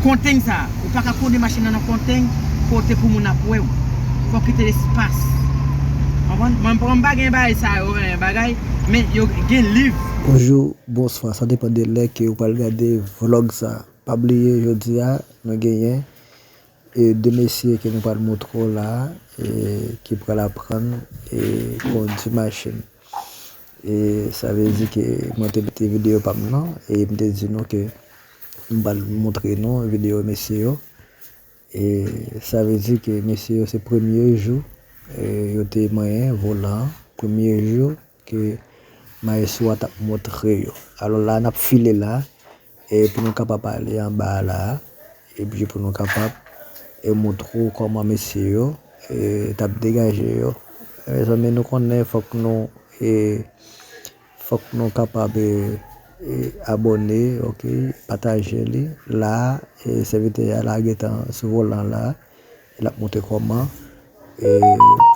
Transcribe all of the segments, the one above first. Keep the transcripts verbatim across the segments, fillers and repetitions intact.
Konteng sa, ou pa ka kondwi machin nan nan konteng kote pou moun ap wè w. Fòk kite lespas. Konprann? Mwen, mwen pa gen bagay sa yo, en, bagay, men yo gen liv. Bonjou, bonswa, sa depann de lè ke ou pral gade vlòg sa. Pa bliye, jodi a, nou genyen, e, de mesye ke nou pral montre w la, e, ki pral aprann, e, kondwi machin. E sa vle di ke mwen te mete videyo pa m nan, e m te di nou ke m pral montre nou videyo mesye yo. E sa vle di ke mesye yo se premye jou, e, yo te manyen volan an, premye jou ke maestro a t ap montre yo. Alò la, n ap file la, e pou nou kapab ale anba a la, epi pou nou kapab, e montre w kòman mesye yo, e t ap degaje yo. Mezanmi, nou konnen fòk nou, e, fòk nou kapab, e, e, abòne, oke, pataje li. La, e, sèvitè a la gentan sou volan la. L ap montre kòman, e,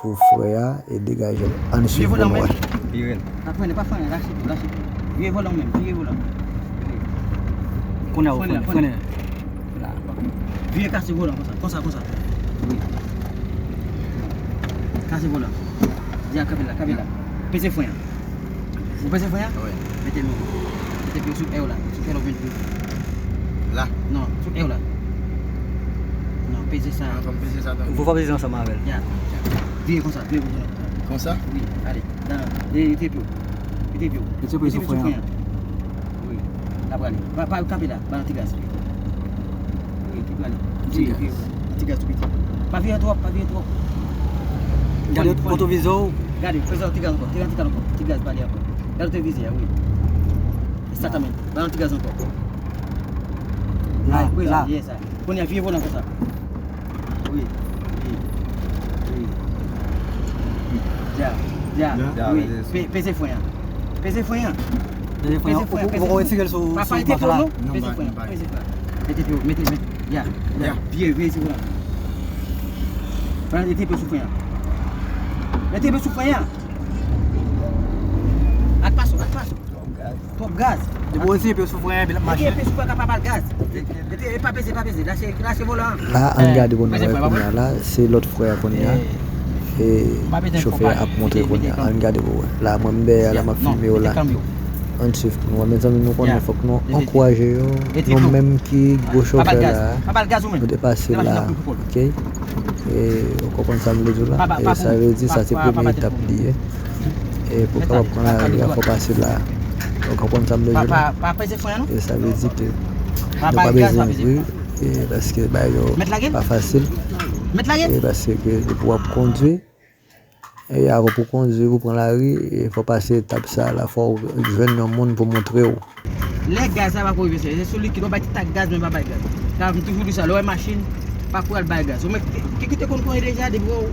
pou frè a, e, degaje l. Ann swiv pou nou wè. Vire l. Pa frennen, pa frennen, lache tou, lache tou. Vire volan menm, vire volan. Kounye a, frennen, frennen. Vire kase volan konsa, konsa, konsa. Wi. Kase volan. Di a kanpe la, kanpe la. Peze fren an. Ou peze fren an? Wi. Mete men w. Mete pye w sou R la. Sou R la ou jwenn pye w. La? Non, sou R la. Non, peze sa. Ann, fò m peze sa tou. Ou fò peze ansanm avè l. Ya. Vire konsa, vire konsa. Konsa? Wi, ale. Nan, nan. E, e, mete pye w. Mete pye w. Mete pye w sou fren an. Wi. L ap prale. Pa, pa kanpe la. Ba l ti gaz. Wi, ki prale. Ti gaz. Wi, wi. Ti gaz tou piti. Pa vire twòp, pa vire twòp. Gade retrovisè w. Gade, prezan ti gaz ankò. Ti gaz, ti gaz ankò. Ti gaz pale ankò. Gade retrovisè a, wi. Exactement. Ba l ti gaz ankò. La, prezan, la. Yes, sir. Kounye a, vire volan konsa. Wi, wi, wi. Dja, dja, wi. Pe-, peze fren an. Peze fren an. Peze fren an. Peze fren an, peze fren an. Ou, ou, ou retire l sou, sou bak la. Pa, pa retire twòp non. Peze fren an, peze fren an. Mete pye w, mete, mete. Ya, ya. Vire, vire sou fren an. Pran, mete pye w sou fren an. Mete pye w sou fren an. Ak paso, ak paso. Twòp gaz. Depi w retire pye w sou fren an, epi l ap mache. Retire pye w sou fren an, ka pa ba l gaz. Mete, e pa peze, pa peze. Lache, lache volan an. La, ann gade pou nou wè kounye a la, se lòt frè a kounye a. E chofè a ap montre kounye a. Ann gade pou wè. La, mwen m dèyè a la, m ap filme yo la. Ann swiv pou nou wè. Mezanmi, nou konnen fòk nou ankouraje yo. Nou menm ki gwo chofè la, nou depase la. Oke? E, ou konprann sa m vle di w la? E sa vle di sa se premye etap li ye. E pou w kapab pran lari a, fò w pase la. Ou konprann sa m vle di w la? E sa vle di ke nou pa bezwen kouri, e paske bagay yo pa fasil. E paske depi w ap kondwi, e avan pou kondwi, pou pran lari, e fò w pase etap sa la, fò w jwenn yon moun pou montre w. Lè gaz la pa ko rive, se, se sou likid, w bay ti tak gaz, men pa bay gaz. Sa, m toujou di sa, lè w wè machin, pa kouri al bay gaz. Ou menm ki, ki te konn konnen deja, depi w,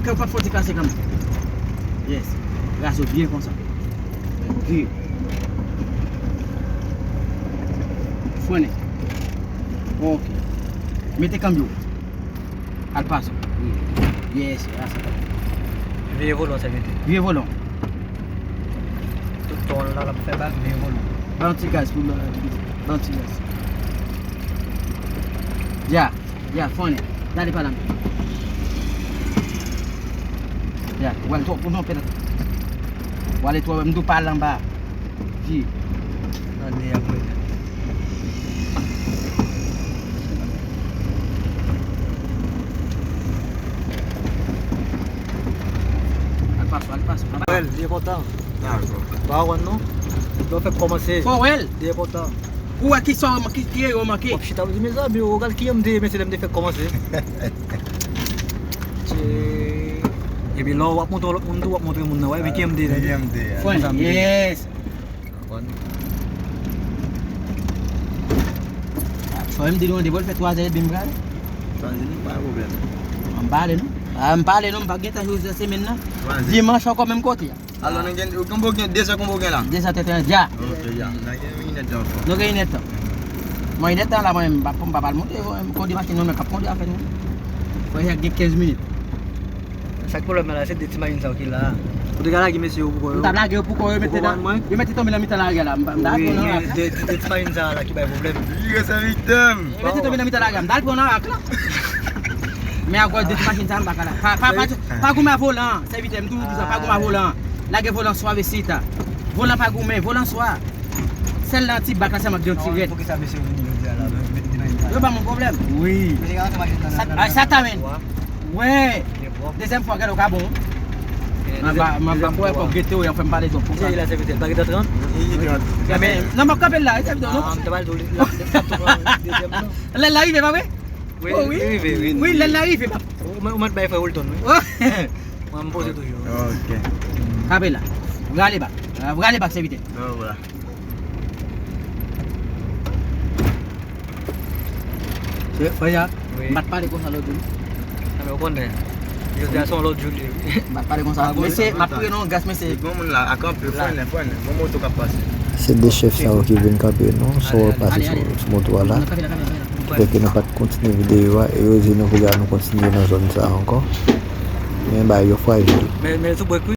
kè w p ap fè w ti kase kanmenm. Yes. Razo byen konsa. Byen. Frennen. Ok. Mete kanbyo. Al pase. Wi. Yes, la sa. Vire volan, sèvitè. Vire volan. Tout tan la, l ap fè bak, vire volan. Ba yon ti gaz pou l, ba yon ti gaz. Ya, ya, frennen. Gade pa la. Ya, w al twòp, non, pèdan. W ale twòp, m tou pa al anba. Vire. Tande apre. Al pase, al pase. Fò w wè l, li enpòtan. Dakò. Pa wè non. Lè w fèk kòmanse. Fò w wè l. Li enpòtan. Ou wè ki sa w, ki, ki erè w manke. W ap chita, w di, mezanmi, w gad ki jan m te ye, mesye, lè m te fèk kòmanse. Epi lè w ap montre yon lòt moun tou, w ap montre moun nan, wè, men ki jan m te ye. Ki jan m te ye. Fò, yes. Konprann? Fò m di nou, depi l fè twazè epi m prale. Twazè, nou pa pwoblèm. M pale non. Ah, m pale non, m pa gen tan jodi semèn nan. Twazè. Dimanch ankò menm kote a. Alò, nou gen, konbyen w gen, dezè konbyen w gen la? Dezè tèt dja. Ok, ya. Nou gen inèdtan ankò. Nou gen inèdtan. Mwen, inèdtan la, mwen, m pa, m pa pral monte, m kondwi machin nan, men k ap kondwi afè nou. Fò y gen kenz minit. Sa k pwoblèm la, se de ti machin sa yo ki la. Ou te ka lage mesye yo pou kò yo. M t ap lage yo pou kò yo, yo mete nan, yo mete tonbe nan mitan lari a la. M pa, m pa pran nan rak la. De, de, de ti machin sa la ki bay pwoblèm. Li gen sèvitè m. Yo mete tonbe nan mitan lari a. M t al pran nan rak la. Men akoz de ti machin sa, m pa ka la. Pa, pa, pa, pa goumen a volan an. Sèvitè, m toujou di sa, pa goumen a volan an. Lage volan swav isit. Volan pa goumen, volan swav. Sèl nan ti bak la sèlman k gen yon ti rèd. Yo ban m yon pwoblèm. Wi. Sa, sa ta men. Wè. Dezyèm fwa, gade w ka bon. Mwen pa, mwen pa kwè kòk gete w, yon fè m pale twòp konsa. Li la sèvitè, pa gen trant. Li trant. Nan m ap kanpe la, sèvitè, non. Lè l la rive, pa vre? Wi, wi. Wi, lè l la rive. Ou mèt bay frè Wilton, wi. Mwen, m poze toujou. Ok. Kanpe la. Rale bak. Rale bak, sèvitè. Se frè a, m pa t pale konsa lòt jou. Nan men w konnen. Jodi a se yon lòt jou li ye. M pa t pale konsa. Mesye, m ap priye non gras mesye. Bon moun la, a kanpe, frennen, frennen. Bon moto k ap pase. Se de chèf sa yo ki vin kanpe nou, sa yo pase sou, sou moto a la. Fè ke nou pa t kontinye videyo a, e yo di nou pou nou kontinye nan zòn sa a ankò. Men bagay yo frajil. Men, men sou brèk wi.